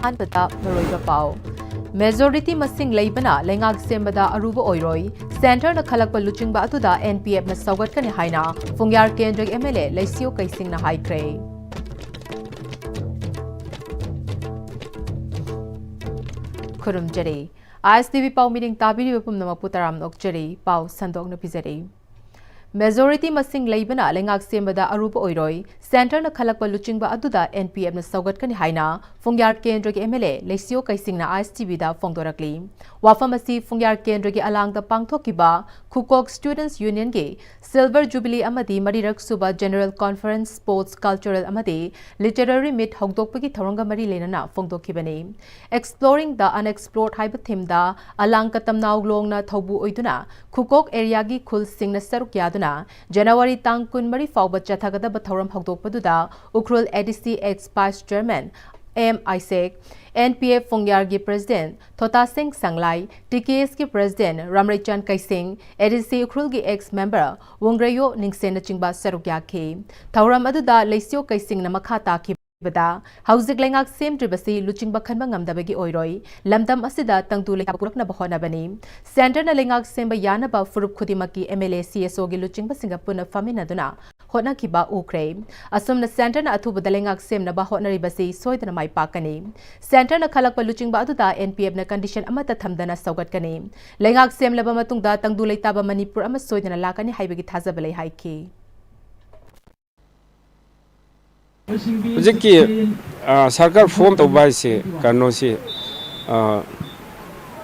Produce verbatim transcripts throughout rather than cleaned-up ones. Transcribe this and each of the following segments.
ꯑꯍꯥꯟꯕꯗ ꯃꯔꯨꯑꯣꯏꯕ ꯄꯥꯎ꯫ ꯃꯦꯖꯣꯔꯤꯇꯤ ꯃꯁꯤꯡ ꯂꯩꯕꯅ ꯂꯩꯉꯥꯛ ꯁꯦꯝꯕꯗ ꯑꯔꯨꯕ ꯑꯣꯏꯔꯣꯏ꯫ ꯁꯦꯟꯇꯔꯅ ꯈꯜꯂꯛꯄ ꯂꯨꯆꯤꯡꯕ ꯑꯗꯨꯗ ꯑꯦꯟ ꯄꯤ ꯑꯦꯐꯅ ꯁꯧꯒꯠꯀꯅꯤ ꯍꯥꯏꯅ ꯐꯨꯡꯌꯥꯔ ꯀꯦꯟꯗ꯭ꯔꯒꯤ ꯑꯦꯝ ꯑꯦꯜ ꯑꯦ ꯂꯩꯁꯤꯌꯣ ꯀꯩꯁꯤꯡꯅ ꯍꯥꯏꯈ꯭ꯔꯦ꯫ ꯈꯨꯔꯨꯝꯖꯔꯤ꯫ ꯑꯥꯏ ꯑꯦꯁ ꯇꯤ ꯚꯤ ꯄꯥꯎ ꯃꯤꯠꯌꯦꯡ ꯇꯥꯕꯤꯔꯤꯕ ꯄꯨꯝꯅꯃꯛꯄꯨ ꯇꯔꯥꯝꯅ ꯑꯣꯛꯆꯔꯤ꯫ ꯄꯥꯎ ꯁꯟꯗꯣꯛꯅ ꯄꯤꯖꯔꯤ꯫ ꯃꯦꯖꯣꯔꯤꯇꯤ ꯃꯁꯤꯡ ꯂꯩꯕꯅ ꯂꯩꯉꯥꯛ ꯁꯦꯝꯕꯗ ꯑꯔꯨꯕ ꯑꯣꯏꯔꯣꯏ꯫ ꯁꯦꯟꯇꯔꯅ ꯈꯜꯂꯛꯄ ꯂꯨꯆꯤꯡꯕ ꯑꯗꯨꯗ ꯑꯦꯟ ꯄꯤ ꯑꯦꯐꯅ ꯁꯧꯒꯠꯀꯅꯤ ꯍꯥꯏꯅ ꯐꯨꯡꯌꯥꯔ ꯀꯦꯟꯗ꯭ꯔꯒꯤ ꯑꯦꯝ ꯑꯦꯜ ꯑꯦ ꯂꯩꯁꯤꯌꯣ ꯀꯩꯁꯤꯡꯅ ꯑꯥꯏ ꯑꯦꯁ ꯇꯤ ꯚꯤꯗ ꯐꯣꯡꯗꯣꯔꯛꯂꯤ꯫ ꯋꯥꯐꯝ ꯑꯁꯤ ꯐꯨꯡꯌꯥꯔ ꯀꯦꯟꯗ꯭ꯔꯒꯤ ꯑꯂꯥꯡꯗ ꯄꯥꯡꯊꯣꯛꯈꯤꯕ ꯈꯨꯀꯣꯛ ꯁ꯭ꯇꯨꯗꯦꯟꯠꯁ ꯌꯨꯅꯤꯌꯟꯒꯤ ꯁꯤꯜꯚꯔ ꯖꯨꯕꯤꯂꯤ ꯑꯃꯗꯤ ꯃꯔꯤꯔꯛ ꯁꯨꯕ ꯖꯦꯅꯔꯦꯜ ꯀꯣꯟꯐꯔꯦꯟꯁ, ꯁ꯭ꯄꯣꯔꯠꯁ, ꯀꯜꯆꯔꯦꯜ ꯑꯃꯗꯤ ꯂꯤꯇꯔꯦꯔꯤ ꯃꯤꯠ ꯍꯧꯗꯣꯛꯄꯒꯤ ꯊꯧꯔꯝꯒ ꯃꯔꯤ ꯂꯩꯅꯅ ꯐꯣꯡꯗꯣꯛꯈꯤꯕꯅꯤ꯫ Exploring the Unexplored ꯍꯥꯏꯕ ꯊꯤꯝꯗ ꯑꯂꯥꯡ ꯀꯇꯝꯅꯥꯎ ꯂꯣꯡꯅ ꯊꯧꯕꯨ ꯑꯣꯏꯗꯨꯅ ꯈꯨꯀꯣꯛ ꯑꯦꯔꯤꯌꯥꯒꯤ ꯈꯨꯜꯁꯤꯡꯅ ꯁꯔꯨꯛ ꯌꯥꯗꯨꯅ ꯖꯅꯋꯥꯔꯤ ꯇꯥꯡ ꯀꯨꯟꯃꯔꯤ ꯐꯥꯎꯕ ꯆꯠꯊꯒꯗꯕ ꯊꯧꯔꯝ ꯍꯧꯗꯣꯛꯄꯗꯨꯗ Ukhrul A D C ex vice chairman M Isaac, N P F ꯐꯨꯡꯌꯥꯔꯒꯤ president Thotashing Shanglai, T K ꯑꯦꯁꯀꯤ ꯄ꯭ꯔꯦꯁꯤꯗꯦꯟꯠ ꯔꯥꯝꯔꯩꯆꯥꯟ ꯀꯩꯁꯤꯡ, ꯑꯦ ꯗꯤ ꯁꯤ ꯎꯈ꯭ꯔꯨꯜꯒꯤ ꯑꯦꯛꯁ ꯃꯦꯝꯕꯔ ꯋꯨꯡꯒ꯭ꯔꯦꯌꯣ ꯅꯤꯡꯁꯦꯟꯅꯆꯤꯡꯕ ꯁꯔꯨꯛ ꯌꯥꯈꯤ꯫ ꯊꯧꯔꯝ ꯑꯗꯨꯗ ꯂꯩꯁꯤꯌꯣ ꯀꯩꯁꯤꯡꯅ ꯃꯈꯥ ꯇꯥꯈꯤꯕꯗ, ꯍꯧꯖꯤꯛ ꯂꯩꯉꯥꯛ ꯁꯦꯝꯗ꯭ꯔꯤꯕꯁꯤ ꯂꯨꯆꯤꯡꯕ ꯈꯟꯕ ꯉꯝꯗꯕꯒꯤ ꯑꯣꯏꯔꯣꯏ, ꯂꯝꯗꯝ ꯑꯁꯤꯗ ꯇꯪꯗꯨ ꯂꯩꯇꯥꯕ ꯄꯨꯔꯛꯅꯕ ꯍꯣꯠꯅꯕꯅꯤ꯫ ꯁꯦꯟꯇꯔꯅ ꯂꯩꯉꯥꯛ ꯁꯦꯝꯕ ꯌꯥꯅꯕ ꯐꯨꯔꯨꯞ ꯈꯨꯗꯤꯡꯃꯛꯀꯤ ꯑꯦꯝ ꯑꯦꯜ ꯑꯦ, ꯁꯤ ꯑꯦꯁ ꯑꯣꯒꯤ ꯂꯨꯆꯤꯡꯕꯁꯤꯡꯒ ꯄꯨꯟꯅ ꯐꯝꯃꯤꯟꯅꯗꯨꯅ ꯍꯣꯠꯅꯈꯤꯕ ꯎꯈ꯭ꯔꯦ꯫ ꯑꯁꯨꯝꯅ ꯁꯦꯟꯇꯔꯅ ꯑꯊꯨꯕꯗ ꯂꯩꯉꯥꯛ ꯁꯦꯝꯅꯕ ꯍꯣꯠꯅꯔꯤꯕꯁꯤ ꯁꯣꯏꯗꯅ ꯃꯥꯏ ꯄꯥꯛꯀꯅꯤ꯫ ꯁꯦꯟꯇꯔꯅ ꯈꯜꯂꯛꯄ ꯂꯨꯆꯤꯡꯕ ꯑꯗꯨꯗ ꯑꯦꯟ ꯄꯤ ꯑꯦꯐꯅ ꯀꯟꯗꯤꯁꯟ ꯑꯃꯠꯇ ꯊꯝꯗꯅ ꯁꯧꯒꯠꯀꯅꯤ꯫ ꯂꯩꯉꯥꯛ ꯁꯦꯝꯂꯕ ꯃꯇꯨꯡꯗ ꯇꯪꯗꯨ ꯂꯩꯇꯥꯕ ꯃꯅꯤꯄꯨꯔ ꯑꯃ ꯁꯣꯏꯗꯅ ꯂꯥꯛꯀꯅꯤ ꯍꯥꯏꯕꯒꯤ ꯊꯥꯖꯕ ꯂꯩ ꯍꯥꯏꯈꯤ꯫ ꯍꯧꯖꯤꯛꯀꯤ, ꯑ, ꯁꯔꯀꯥꯔ ꯐꯣꯝ ꯇꯧꯕ ꯍꯥꯏꯁꯦ ꯀꯩꯅꯣꯁꯤ, ꯑ,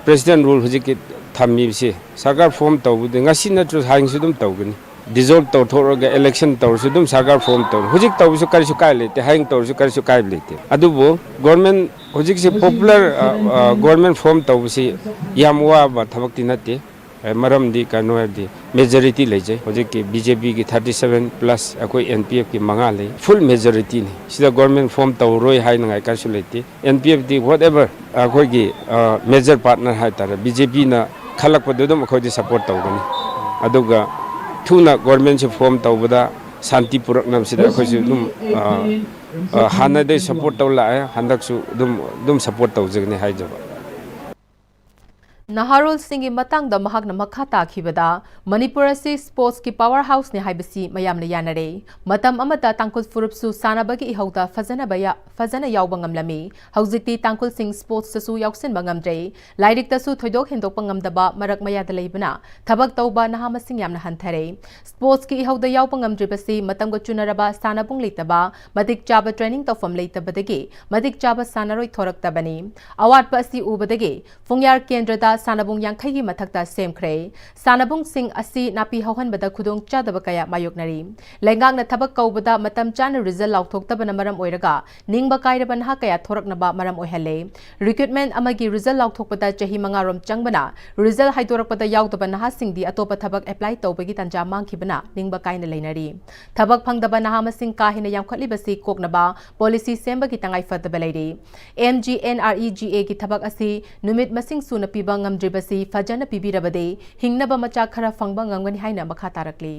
ꯄ꯭ꯔꯦꯁꯤꯗꯦꯟꯠ ꯔꯨꯜ ꯍꯧꯖꯤꯛꯀꯤ ꯊꯝꯃꯤꯕꯁꯤ, ꯁꯔꯀꯥꯔ ꯐꯣꯝ ꯇꯧꯕꯗꯤ ꯉꯁꯤ ꯅꯠꯇ꯭ꯔꯁꯨ ꯍꯌꯦꯡꯁꯨ ꯑꯗꯨꯝ ꯇꯧꯒꯅꯤ꯫ ꯗꯤꯖꯣꯜꯕ ꯇꯧꯊꯣꯛꯂꯒ ꯏꯂꯦꯛꯁꯟ ꯇꯧꯔꯁꯨ ꯑꯗꯨꯝ ꯁꯔꯀꯥꯔ ꯐꯣꯝ ꯇꯧꯅꯤ꯫ ꯍꯧꯖꯤꯛ ꯇꯧꯕꯁꯨ ꯀꯔꯤꯁꯨ ꯀꯥꯏꯕ ꯂꯩꯇꯦ, ꯍꯌꯦꯡ ꯇꯧꯔꯁꯨ ꯀꯔꯤꯁꯨ ꯀꯥꯏꯕ ꯂꯩꯇꯦ꯫ ꯑꯗꯨꯕꯨ ꯒꯣꯔꯃꯦꯟ ꯍꯧꯖꯤꯛꯁꯦ ꯄꯣꯄꯨꯂꯔ, ꯑ, ꯑ, ꯒꯣꯔꯃꯦꯟ ꯐꯣꯝ ꯇꯧꯕꯁꯤ ꯌꯥꯝ ꯋꯥꯕ ꯊꯕꯛꯇꯤ ꯅꯠꯇꯦ꯫ ꯑꯦ, ꯃꯔꯝꯗꯤ ꯀꯩꯅꯣ ꯍꯥꯏꯕꯗꯤ ꯃꯦꯖꯣꯔꯤꯇꯤ ꯂꯩꯖꯩ꯫ ꯍꯧꯖꯤꯛꯀꯤ ꯕꯤ ꯖꯦ ꯄꯤꯒꯤ ꯊꯥꯔꯇꯤ ꯁꯚꯦꯟ ꯄ꯭ꯂꯁ ꯑꯩꯈꯣꯏ ꯑꯦꯟ ꯄꯤ ꯑꯦꯐꯀꯤ ꯃꯉꯥ ꯂꯩ꯫ ꯐꯨꯜ ꯃꯦꯖꯣꯔꯤꯇꯤꯅꯤ꯫ ꯁꯤꯗ ꯒꯣꯔꯃꯦꯟ ꯐꯣꯝ ꯇꯧꯔꯣꯏ ꯍꯥꯏꯅꯉꯥꯏ ꯀꯔꯤꯁꯨ ꯂꯩꯇꯦ꯫ ꯑꯦꯟ ꯄꯤ ꯑꯦꯐꯇꯤ ꯋꯥꯠ ꯑꯦꯚꯔ ꯑꯩꯈꯣꯏꯒꯤ, ꯑ, ꯃꯦꯖꯔ ꯄꯥꯔꯠꯅꯔ ꯍꯥꯏ ꯇꯥꯔꯦ, ꯕꯤ ꯖꯦ ꯄꯤꯅ ꯈꯜꯂꯛꯄꯗꯨ ꯑꯗꯨꯝ ꯑꯩꯈꯣꯏꯗꯤ ꯁꯄꯣꯔꯠ ꯇꯧꯒꯅꯤ꯫ ꯑꯗꯨꯒ ꯊꯨꯅ ꯒꯣꯔꯃꯦꯟꯁꯤ ꯐꯣꯝ ꯇꯧꯕꯗ ꯁꯥꯟꯇꯤ ꯄꯨꯔꯛꯅꯕꯁꯤꯗ ꯑꯩꯈꯣꯏꯁꯨ ꯑꯗꯨꯝ, ꯑ, ꯑ, ꯍꯥꯟꯅꯗꯩ ꯁꯞꯄꯣꯔꯠ ꯇꯧ ꯂꯥꯛꯑꯦ, ꯍꯟꯗꯛꯁꯨ ꯑꯗꯨꯝ, ꯑꯗꯨꯝ ꯁꯞꯄꯣꯔꯠ ꯇꯧꯖꯒꯅꯤ ꯍꯥꯏꯖꯕ꯫ ꯅꯍꯥꯔꯣꯜꯁꯤꯡꯒꯤ ꯃꯇꯥꯡꯗ ꯃꯍꯥꯛꯅ ꯃꯈꯥ ꯇꯥꯈꯤꯕꯗ, ꯃꯅꯤꯄꯨꯔ ꯑꯁꯤ ꯁ꯭ꯄꯣꯔꯠꯁꯀꯤ ꯄꯥꯋꯔ ꯍꯥꯎꯁꯅꯤ ꯍꯥꯏꯕꯁꯤ ꯃꯌꯥꯝꯅ ꯌꯥꯅꯔꯦ꯫ ꯃꯇꯝ ꯑꯃꯗ ꯇꯥꯡꯈꯨꯜ ꯐꯨꯔꯨꯞꯁꯨ ꯁꯥꯟꯅꯕꯒꯤ ꯏꯍꯧꯗ ꯐꯖꯅꯕ ꯌꯥ-, ꯐꯖꯅ ꯌꯥꯎꯕ ꯉꯝꯂꯝꯃꯤ꯫ ꯍꯧꯖꯤꯛꯇꯤ ꯇꯥꯡꯈꯨꯜꯁꯤꯡ ꯁ꯭ꯄꯣꯔꯠꯁꯇꯁꯨ ꯌꯥꯎꯁꯤꯟꯕ ꯉꯝꯗ꯭ꯔꯦ꯫ ꯂꯥꯏꯔꯤꯛꯇꯁꯨ ꯊꯣꯏꯗꯣꯛ ꯍꯦꯟꯗꯣꯛꯄ ꯉꯝꯗꯕ ꯃꯔꯛ ꯃꯌꯥꯗ ꯂꯩꯕꯅ ꯊꯕꯛ ꯇꯧꯕ ꯅꯍꯥ ꯃꯁꯤꯡ ꯌꯥꯝꯅ ꯍꯟꯊꯔꯦ꯫ ꯁ꯭ꯄꯣꯔꯠꯁꯀꯤ ꯏꯍꯧꯗ ꯌꯥꯎꯕ ꯉꯝꯗ꯭ꯔꯤꯕꯁꯤ ꯃꯇꯝꯒ ꯆꯨꯅꯔꯕ ꯁꯥꯟꯅꯕꯨꯡ ꯂꯩꯇꯕ, ꯃꯇꯤꯛ ꯆꯥꯕ ꯇ꯭ꯔꯦꯅꯤꯡ ꯇꯧꯐꯝ ꯂꯩꯇꯕꯗꯒꯤ ꯃꯇꯤꯛ ꯆꯥꯕ ꯁꯥꯟꯅꯔꯣꯏ ꯊꯣꯔꯛꯇꯕꯅꯤ꯫ ꯑꯋꯥꯠꯄ ꯑꯁꯤ ꯎꯕꯗꯒꯤ ꯐꯨꯡꯌꯥꯔ ꯀꯦꯟꯗ꯭ꯔꯗ ꯁꯥꯟꯅꯕꯨꯡ ꯌꯥꯡꯈꯩꯒꯤ ꯃꯊꯛꯇ ꯁꯦꯝꯈ꯭ꯔꯦ꯫ ꯁꯥꯟꯅꯕꯨꯡꯁꯤꯡ ꯑꯁꯤ ꯅꯥꯄꯤ ꯍꯧꯍꯟꯕꯗ ꯈꯨꯗꯣꯡ ꯆꯥꯗꯕ ꯀꯌꯥ ꯃꯥꯌꯣꯛꯅꯔꯤ꯫ ꯂꯩꯉꯥꯛꯅ ꯊꯕꯛ ꯀꯧꯕꯗ ꯃꯇꯝ ꯆꯥꯅ ꯔꯤꯖꯜ ꯂꯥꯎꯊꯣꯛꯇꯕꯅ ꯃꯔꯝ ꯑꯣꯏꯔꯒ ꯅꯤꯡꯕ ꯀꯥꯏꯔꯕ ꯅꯍꯥ ꯀꯌꯥ ꯊꯣꯔꯛꯅꯕ ꯃꯔꯝ ꯑꯣꯏꯍꯜꯂꯦ꯫ ꯔꯤꯀ꯭ꯔꯨꯠꯃꯦꯟ ꯑꯃꯒꯤ ꯔꯤꯖꯜ ꯂꯥꯎꯊꯣꯛꯄꯗ ꯆꯍꯤ ꯃꯉꯥꯔꯣꯝ ꯆꯪꯕꯅ ꯔꯤꯖꯜ ꯍꯥꯏꯗꯣꯔꯛꯄꯗ ꯌꯥꯎꯗꯕ ꯅꯍꯥꯁꯤꯡꯗꯤ ꯑꯇꯣꯞꯄ ꯊꯕꯛ ꯑꯦꯄ꯭ꯂꯥꯏ ꯇꯧꯕꯒꯤ ꯇꯥꯟꯖꯥ ꯃꯥꯡꯈꯤꯕꯅ ꯅꯤꯡꯕ ꯀꯥꯏꯅ ꯂꯩꯅꯔꯤ꯫ ꯊꯕꯛ ꯐꯪꯗꯕ ꯅꯍꯥ ꯃꯁꯤꯡ ꯀꯥ ꯍꯦꯟꯅ ꯌꯥꯝꯈꯠꯂꯤꯕꯁꯤ ꯀꯣꯛꯅꯕ ꯄꯣꯂꯤꯁꯤ ꯁꯦꯝꯕꯒꯤ ꯇꯉꯥꯏ ꯐꯗꯕ ꯂꯩꯔꯤ꯫ M G N R E G ꯑꯦꯒꯤ ꯊꯕꯛ ꯑꯁꯤ ꯅꯨꯃꯤꯠ ꯃꯁꯤꯡ ꯁꯨꯅ ꯄꯤꯕ ꯉꯝꯗ꯭ꯔꯤꯕꯁꯤ ꯐꯖꯅ ꯄꯤꯕꯤꯔꯕꯗꯤ ꯍꯤꯡꯅꯕ ꯃꯆꯥꯛ ꯈꯔ ꯐꯪꯕ ꯉꯝꯒꯅꯤ ꯍꯥꯏꯅ ꯃꯈꯥ ꯇꯥꯔꯛꯂꯤ꯫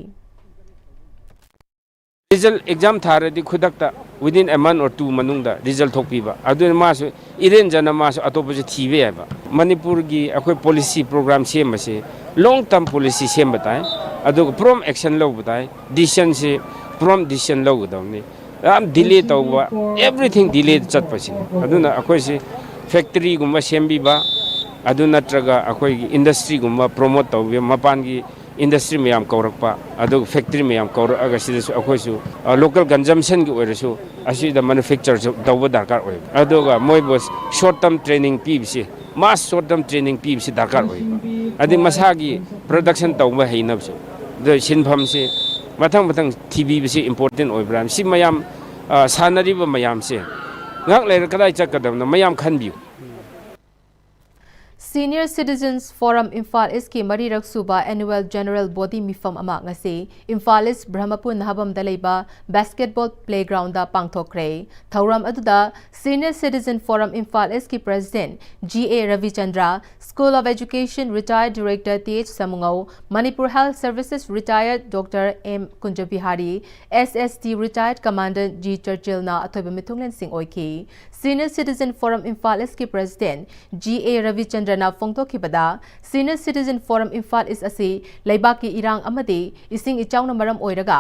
ꯔꯤꯖꯜ ꯑꯦꯛꯖꯥꯝ ꯊꯥꯔꯗꯤ ꯈꯨꯗꯛꯇ within a month or two ꯃꯅꯨꯡꯗ ꯔꯤꯖꯜ ꯊꯣꯛꯄꯤꯕ, ꯑꯗꯨꯅ ꯃꯥꯁꯨ ꯏꯔꯦꯟꯖꯅ ꯃꯥꯁꯨ ꯑꯇꯣꯞꯄꯁꯨ ꯊꯤꯕ ꯌꯥꯏꯕ꯫ ꯃꯅꯤꯄꯨꯔꯒꯤ ꯑꯩꯈꯣꯏ ꯄꯣꯂꯤꯁꯤ ꯄ꯭ꯔꯣꯒ꯭ꯔꯥꯝ ꯁꯦꯝꯕꯁꯤ ꯂꯣꯡ ꯇꯔꯝ ꯄꯣꯂꯤꯁꯤ ꯁꯦꯝꯕ ꯇꯥꯏ, ꯑꯗꯨꯒ ꯄ꯭ꯔꯣꯝ ꯑꯦꯛꯁꯟ ꯂꯧꯕ ꯇꯥꯏ꯫ ꯗꯤꯁꯤꯖꯟꯁꯤ ꯄ꯭ꯔꯣꯝ ꯗꯤꯁꯤꯖꯟ ꯂꯧꯒꯗꯕꯅꯤ꯫ ꯌꯥꯝ ꯗꯤꯂꯦ ꯇꯧꯕ, ꯑꯦꯕ꯭ꯔꯤꯊꯤꯡ ꯗꯤꯂꯦ ꯆꯠꯄꯁꯤꯅꯤ꯫ ꯑꯗꯨꯅ ꯑꯩꯈꯣꯏꯁꯤ ꯐꯦꯛꯇꯔꯤꯒꯨꯝꯕ ꯁꯦꯝꯕꯤꯕ, ꯑꯗꯨ ꯅꯠꯇ꯭ꯔꯒ ꯑꯩꯈꯣꯏꯒꯤ ꯏꯟꯗꯁꯇ꯭ꯔꯤꯒꯨꯝꯕ ꯄ꯭ꯔꯣꯃꯣꯠ ꯇꯧꯕꯤꯕ, ꯃꯄꯥꯟꯒꯤ ꯏꯟꯗꯁꯇ꯭ꯔꯤ ꯃꯌꯥꯝ ꯀꯧꯔꯛꯄ, ꯑꯗꯨꯒ ꯐꯦꯛꯇꯔꯤ ꯃꯌꯥꯝ ꯀꯧꯔꯛꯑꯒ ꯁꯤꯗꯁꯨ ꯑꯩꯈꯣꯏꯁꯨ, ꯑ, ꯂꯣꯀꯦꯜ ꯀꯟꯖꯝꯁꯟꯒꯤ ꯑꯣꯏꯔꯁꯨ ꯑꯁꯤꯗ ꯃꯦꯅꯨꯐꯦꯛꯆꯔꯁꯨ ꯇꯧꯕ ꯗꯔꯀꯥꯔ ꯑꯣꯏꯕ꯫ ꯑꯗꯨꯒ ꯃꯣꯏꯕꯨ ꯁꯣꯔꯠ ꯇꯔꯝ ꯇ꯭ꯔꯦꯅꯤꯡ ꯄꯤꯕꯁꯤ, ꯃꯥꯁ ꯁꯣꯔꯠ ꯇꯔꯝ ꯇ꯭ꯔꯦꯅꯤꯡ ꯄꯤꯕꯁꯤ ꯗꯔꯀꯥꯔ ꯑꯣꯏꯕ꯫ ꯑꯗꯩ ꯃꯁꯥꯒꯤ ꯄ꯭ꯔꯗꯛꯁꯟ ꯇꯧꯕ ꯍꯩꯅꯕꯁꯨ, ꯑꯗꯨ ꯁꯤꯟꯐꯝꯁꯤ ꯃꯊꯪ ꯃꯊꯪ ꯊꯤꯕꯤꯕꯁꯤ ꯏꯝꯄꯣꯔꯇꯦꯟ ꯑꯣꯏꯕ꯭ꯔꯥ? ꯁꯤ ꯃꯌꯥꯝ, ꯑ, ꯁꯥꯟꯅꯔꯤꯕ ꯃꯌꯥꯝꯁꯦ ꯉꯥꯏꯍꯥꯛ ꯂꯩꯔ ꯀꯗꯥꯏ ꯆꯠꯀꯗꯕꯅꯣ ꯃꯌꯥꯝ ꯈꯟꯕꯤꯌꯨ꯫ Senior Citizens Forum Imphal East ꯀꯤ ꯃꯔꯤꯔꯛ ꯁꯨꯕ Annual General Body ꯃꯤꯐꯝ ꯑꯃ ꯉꯁꯤ ꯏꯝꯐꯥꯜ ꯏꯁ ꯕ꯭ꯔꯍꯃꯄꯨꯔ ꯅꯍꯥꯕꯝꯗ ꯂꯩꯕ basketball playground ꯗ ꯄꯥꯡꯊꯣꯛꯈ꯭ꯔꯦ꯫ ꯊꯧꯔꯝ ꯑꯗꯨꯗ Senior Citizen Forum Imphal East ꯀꯤ President G A ꯔꯕꯤꯆꯟꯗ꯭ꯔ, School of Education retired Director T H ꯁꯃꯨꯉꯧ, Manipur Health Services retired Doctor M Kunjabihari, S S T retired Commander G ꯆꯔꯆꯤꯜꯅ ꯑꯊꯣꯏꯕ ꯃꯤꯊꯨꯡꯂꯦꯟꯁꯤꯡ ꯑꯣꯏꯈꯤ꯫ Senior Citizen Forum Imphal East ꯀꯤ President G A ꯔꯕꯤꯆꯟꯗ꯭ꯔꯅ ꯐꯣꯡꯗꯣꯛꯈꯤꯕꯗ, Senior Citizen Forum Imphal East ꯑꯁꯤ ꯂꯩꯕꯥꯛꯀꯤ ꯏꯔꯥꯡ ꯑꯃꯗꯤ ꯏꯁꯤꯡ ꯏꯆꯥꯎꯅ ꯃꯔꯝ ꯑꯣꯏꯔꯒ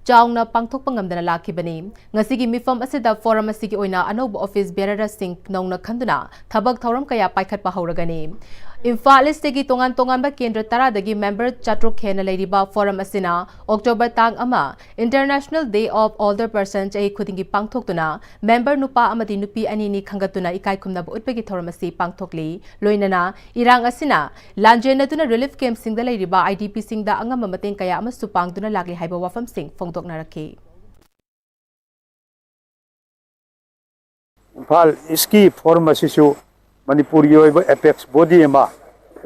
ꯆꯥꯎꯅ ꯄꯥꯡꯊꯣꯛꯄ ꯉꯝꯗꯅ ꯂꯥꯛꯈꯤꯕꯅꯤ꯫ ꯉꯁꯤꯒꯤ ꯃꯤꯐꯝ ꯑꯁꯤꯗ forum ꯑꯁꯤꯒꯤ ꯑꯣꯏꯅ ꯑꯅꯧꯕ office bearer ꯁꯤꯡ ꯅꯧꯅ ꯈꯟꯗꯨꯅ ꯊꯕꯛ ꯊꯧꯔꯝ ꯀꯌꯥ ꯄꯥꯏꯈꯠꯄ ꯍꯧꯔꯒꯅꯤ꯫ ꯏꯝꯐꯥꯜ ꯏꯁꯇꯒꯤ ꯇꯣꯉꯥꯟ ꯇꯣꯉꯥꯟꯕ ꯀꯦꯟꯗ꯭ꯔ ꯇꯔꯥꯗꯒꯤ member ꯆꯥꯇ꯭ꯔꯨꯛ ꯍꯦꯟꯅ ꯂꯩꯔꯤꯕ forum ꯑꯁꯤꯅ October ꯇꯥꯡ ꯑꯃ International Day of Older Person ꯆꯍꯤ ꯈꯨꯗꯤꯡꯒꯤ ꯄꯥꯡꯊꯣꯛꯇꯨꯅ member ꯅꯨꯄꯥ ꯑꯃꯗꯤ ꯅꯨꯄꯤ ꯑꯅꯤꯅꯤ ꯈꯟꯒꯠꯇꯨꯅ ꯏꯀꯥꯏ ꯈꯨꯝꯅꯕ ꯎꯠꯄꯒꯤ ꯊꯧꯔꯝ ꯑꯁꯤ ꯄꯥꯡꯊꯣꯛꯂꯤ꯫ ꯂꯣꯏꯅꯅ ꯏꯔꯥꯡ ꯑꯁꯤꯅ ꯂꯥꯟꯖꯦꯟꯅꯗꯨꯅ relief camp ꯁꯤꯡꯗ ꯂꯩꯔꯤꯕ I D P ꯁꯤꯡꯗ ꯑꯉꯝꯕ ꯃꯇꯦꯡ ꯀꯌꯥ ꯑꯃꯁꯨ ꯄꯥꯡꯗꯨꯅ ꯂꯥꯛꯂꯤ ꯍꯥꯏꯕ ꯋꯥꯐꯝꯁꯤꯡ ꯐꯣꯡꯗꯣꯛꯅꯔꯛꯈꯤ꯫ ꯏꯝꯐꯥꯜ ꯏꯁꯀꯤ forum ꯑꯁꯤꯁꯨ ꯃꯅꯤꯄꯨꯔꯒꯤ ꯑꯣꯏꯕ apex body ꯑꯃ,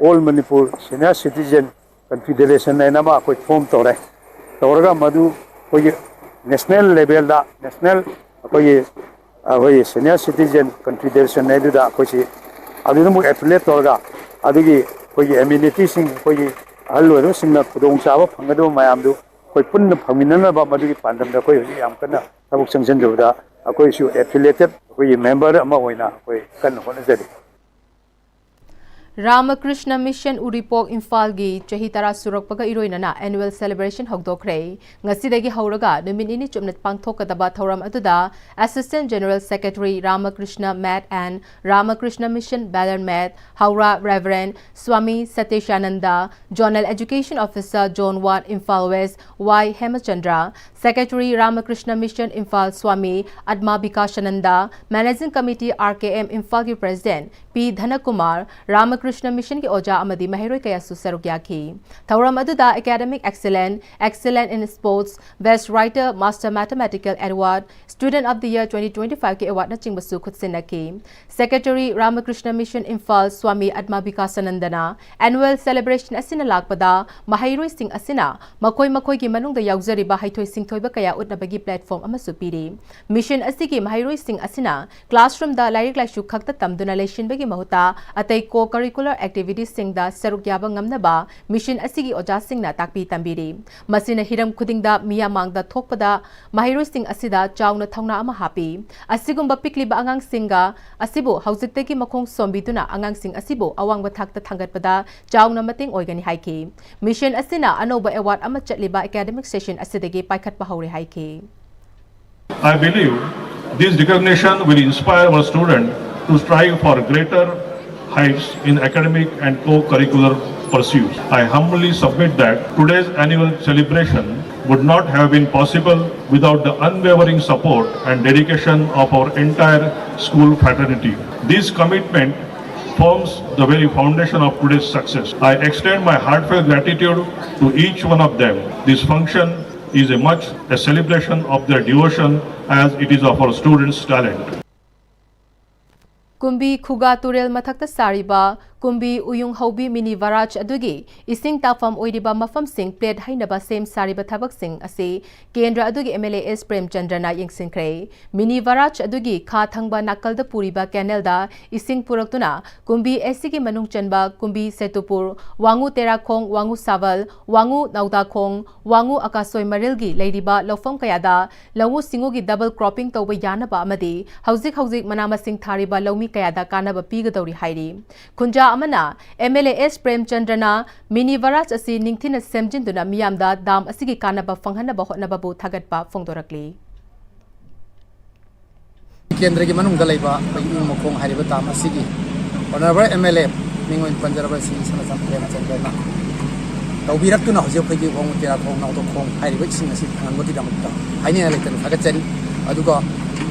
All Manipur Senior Citizen Confederation ꯍꯥꯏꯅ ꯑꯃ ꯑꯩꯈꯣꯏ form ꯇꯧꯔꯦ꯫ ꯇꯧꯔꯒ ꯃꯗꯨ ꯑꯩꯈꯣꯏꯒꯤ national level ꯗ, national ꯑꯩꯈꯣꯏꯒꯤ, ꯑꯩꯈꯣꯏꯒꯤ Senior Citizen Confederation ꯍꯥꯏꯗꯨꯗ ꯑꯩꯈꯣꯏꯁꯤ ꯑꯗꯨꯗ ꯑꯃꯨꯛ affiliate ꯇꯧꯔꯒ ꯑꯗꯨꯒꯤ ꯑꯩꯈꯣꯏꯒꯤ amenityꯁꯤꯡ, ꯑꯩꯈꯣꯏꯒꯤ ꯑꯍꯜ ꯑꯣꯏꯔꯕꯁꯤꯡꯅ ꯈꯨꯗꯣꯡꯆꯥꯕ ꯐꯪꯒꯗꯕ ꯃꯌꯥꯝꯗꯨ ꯑꯩꯈꯣꯏ ꯄꯨꯟꯅ ꯐꯪꯃꯤꯟꯅꯅꯕ ꯃꯗꯨꯒꯤ ꯄꯥꯟꯗꯝꯗ ꯑꯩꯈꯣꯏ ꯍꯧꯖꯤꯛ ꯌꯥꯝ ꯀꯟꯅ ꯊꯕꯛ ꯆꯪꯁꯤꯟꯖꯕꯗ ꯑꯩꯈꯣꯏꯁꯨ affiliated ꯑꯩꯈꯣꯏꯒꯤ member ꯑꯃ ꯑꯣꯏꯅ ꯑꯩꯈꯣꯏ ꯀꯟꯅ ꯍꯣꯠꯅꯖꯔꯤ꯫ ꯔꯥꯃꯀ꯭ꯔꯤꯁꯅ ꯃꯤꯁꯟ ꯎꯔꯤꯄꯣꯛ ꯏꯝꯐꯥꯜꯒꯤ ꯆꯍꯤ ꯇꯔꯥ ꯁꯨꯔꯛꯄꯒ ꯏꯔꯣꯏꯅꯅ annual celebration ꯍꯧꯗꯣꯛꯈ꯭ꯔꯦ꯫ ꯉꯁꯤꯗꯒꯤ ꯍꯧꯔꯒ ꯅꯨꯃꯤꯠ ꯅꯤꯅꯤ ꯆꯨꯞꯅ ꯄꯥꯡꯊꯣꯛꯀꯗꯕ ꯊꯧꯔꯝ ꯑꯗꯨꯗ Assistant General Secretary Ramakrishna Math and Ramakrishna Mission Belur Math, Howrah Reverend Swami Sateshananda, Zonal Education Officer Zone one Imphal West Y Hemachandra, Secretary Ramakrishna Mission Imphal Swami Atma Bikashananda, Managing Committee R K M Imphal ki President P Dhanakumar, Ramakrishna Krishna Mission ꯒꯤ ꯑꯣꯖꯥ ꯑꯃꯗꯤ ꯃꯍꯩꯔꯣꯏ ꯀꯌꯥꯁꯨ ꯁꯔꯨꯛ ꯌꯥꯈꯤ꯫ ꯊꯧꯔꯝ ꯑꯗꯨꯗ Academic Excellent, Excellent in Sports, Best Writer, Master Mathematical Award, Student of the Year twenty twenty-five ꯀꯤ award ꯅꯆꯤꯡꯕꯁꯨ ꯈꯨꯠꯁꯤꯟꯅꯈꯤ꯫ Secretary, Ramakrishna Mission Imphal, Swami Atma Vikasanandana, annual celebration ꯑꯁꯤꯅ ꯂꯥꯛꯄꯗ ꯃꯍꯩꯔꯣꯏꯁꯤꯡ ꯑꯁꯤꯅ ꯃꯈꯣꯏ ꯃꯈꯣꯏꯒꯤ ꯃꯅꯨꯡꯗ ꯌꯥꯎꯖꯔꯤꯕ ꯍꯩꯊꯣꯏ ꯁꯤꯡꯊꯣꯏꯕ ꯀꯌꯥ ꯎꯠꯅꯕꯒꯤ platform ꯑꯃꯁꯨ ꯄꯤꯔꯤ꯫ Mission ꯑꯁꯤꯒꯤ ꯃꯍꯩꯔꯣꯏꯁꯤꯡ ꯑꯁꯤꯅ classroom ꯗ ꯂꯥꯏꯔꯤꯛ ꯂꯥꯏꯁꯨ ꯈꯛꯇ ꯇꯝꯗꯨꯅ ꯂꯩꯁꯤꯟꯕꯒꯤ ꯃꯍꯨꯠꯇ ꯑꯇꯩ co-curricular activities ꯁꯤꯡꯗ ꯁꯔꯨꯛ ꯌꯥꯕ ꯉꯝꯅꯕ mission ꯑꯁꯤꯒꯤ ꯑꯣꯖꯥꯁꯤꯡꯅ ꯇꯥꯛꯄꯤ ꯇꯝꯕꯤꯔꯤ꯫ ꯃꯁꯤꯅ ꯍꯤꯔꯝ ꯈꯨꯗꯤꯡꯗ ꯃꯤꯌꯥꯝ ꯃꯥꯡꯗ ꯊꯣꯛꯄꯗ ꯃꯍꯩꯔꯣꯏꯁꯤꯡ ꯑꯁꯤꯗ ꯆꯥꯎꯅ ꯊꯧꯅꯥ ꯑꯃ ꯍꯥꯞꯄꯤ꯫ ꯑꯁꯤꯒꯨꯝꯕ ꯄꯤꯛꯂꯤꯕ ꯑꯉꯥꯡꯁꯤꯡꯒ ꯑꯁꯤꯕꯨ ꯍꯧꯖꯤꯛꯇꯒꯤ ꯃꯈꯣꯡ ꯁꯣꯝꯕꯤꯗꯨꯅ ꯑꯉꯥꯡꯁꯤꯡ ꯑꯁꯤꯕꯨ ꯑꯋꯥꯡꯕ ꯊꯥꯛꯇ ꯊꯥꯡꯒꯠꯄꯗ ꯆꯥꯎꯅ ꯃꯇꯦꯡ ꯑꯣꯏꯒꯅꯤ ꯍꯥꯏꯈꯤ꯫ Mission ꯑꯁꯤꯅ ꯑꯅꯧꯕ award ꯑꯃ ꯆꯠꯂꯤꯕ academic session ꯑꯁꯤꯗꯒꯤ ꯄꯥꯏꯈꯠꯄ ꯍꯧꯔꯦ ꯍꯥꯏꯈꯤ꯫ I believe this recognition will inspire our students to strive for greater heights in academic and co-curricular pursuits. I humbly submit that today's annual celebration would not have been possible without the unwavering support and dedication of our entire school fraternity. This commitment forms the very foundation of today's success. I extend my heartfelt gratitude to each one of them. This function is as much a celebration of their devotion as it is of our students' talent. ꯀꯨꯝꯕꯤ ꯈꯨꯒꯥ ꯇꯨꯔꯦꯜ ꯃꯊꯛꯇ ꯁꯥꯔꯤꯕ ꯀꯨꯝꯕꯤ ꯎꯌꯨꯡ ꯍꯧꯕꯤ mini barrage ꯑꯗꯨꯒꯤ ꯏꯁꯤꯡ ꯇꯥꯐꯝ ꯑꯣꯏꯔꯤꯕ ꯃꯐꯝꯁꯤꯡ plate ꯍꯩꯅꯕ ꯁꯦꯝ ꯁꯥꯔꯤꯕ ꯊꯕꯛꯁꯤꯡ ꯑꯁꯤ ꯀꯦꯟꯗ꯭ꯔ ꯑꯗꯨꯒꯤ MLA S ꯄ꯭ꯔꯦꯝꯆꯟꯗ꯭ꯔꯅ ꯌꯦꯡꯁꯤꯟꯈ꯭ꯔꯦ꯫ Mini barrage ꯑꯗꯨꯒꯤ ꯈꯥ ꯊꯪꯕ ꯅꯥꯀꯜꯗ ꯄꯨꯔꯤꯕ canal ꯗ ꯏꯁꯤꯡ ꯄꯨꯔꯛꯇꯨꯅ ꯀꯨꯝꯕꯤ ꯑꯁꯤꯒꯤ ꯃꯅꯨꯡ ꯆꯟꯕ ꯀꯨꯝꯕꯤ ꯁꯦꯇꯨꯄꯨꯔ, ꯋꯥꯉꯨ ꯇꯦꯔꯥꯈꯣꯡ, ꯋꯥꯉꯨ ꯁꯥꯕꯜ, ꯋꯥꯉꯨ ꯅꯥꯎꯗꯥꯈꯣꯡ, ꯋꯥꯉꯨ ꯑꯀꯥꯁꯣꯏ ꯃꯔꯤꯜꯒꯤ ꯂꯩꯔꯤꯕ ꯂꯧꯐꯝ ꯀꯌꯥꯗ ꯂꯧꯎ ꯁꯤꯡꯎꯒꯤ double cropping ꯇꯧꯕ ꯌꯥꯅꯕ ꯑꯃꯗꯤ ꯍꯧꯖꯤꯛ ꯍꯧꯖꯤꯛ ꯃꯅꯥ ꯃꯁꯤꯡ ꯊꯥꯔꯤꯕ ꯂꯧꯃꯤ ꯀꯌꯥꯗ ꯀꯥꯟꯅꯕ ꯄꯤꯒꯗꯧꯔꯤ ꯍꯥꯏꯔꯤ꯫ ꯈꯨꯟꯖꯥ ꯑꯃꯅ MLA S ꯄ꯭ꯔꯦꯝꯆꯟꯗ꯭ꯔꯅ mini barrage ꯑꯁꯤ ꯅꯤꯡꯊꯤꯅ ꯁꯦꯝꯖꯤꯟꯗꯨꯅ ꯃꯤꯌꯥꯝꯗ dam ꯑꯁꯤꯒꯤ ꯀꯥꯟꯅꯕ ꯐꯪꯍꯟꯅꯕ ꯍꯣꯠꯅꯕꯕꯨ ꯊꯥꯒꯠꯄ ꯐꯣꯡꯗꯣꯔꯛꯂꯤ꯫ ꯀꯦꯟꯗ꯭ꯔꯒꯤ ꯃꯅꯨꯡꯗ ꯂꯩꯕ ꯑꯩꯈꯣꯏꯒꯤ ꯏꯌꯨꯡ ꯃꯈꯣꯡ ꯍꯥꯏꯔꯤꯕ dam ꯑꯁꯤꯒꯤ Honourable MLA ꯃꯤꯡ ꯑꯣꯏꯅ ꯄꯟꯖꯔꯕ ꯁꯤ ꯏꯁꯝꯅ ꯄ꯭ꯔꯦꯝꯆꯟꯗ꯭ꯔꯅ ꯇꯧꯕꯤꯔꯛꯇꯨꯅ ꯍꯧꯖꯤꯛ ꯑꯩꯈꯣꯏꯒꯤ ꯋꯥꯉꯨ ꯇꯦꯔꯥꯈꯣꯡ ꯅꯥꯎꯗꯈꯣꯡ ꯍꯥꯏꯔꯤꯕ ꯏꯁꯤꯡ ꯑꯁꯤ ꯐꯪꯍꯟꯕꯒꯤꯗꯃꯛꯇ ꯍꯥꯏꯅꯤꯡꯉꯥꯏ ꯂꯩꯇꯅ ꯊꯥꯒꯠꯆꯔꯤ꯫ ꯑꯗꯨꯒ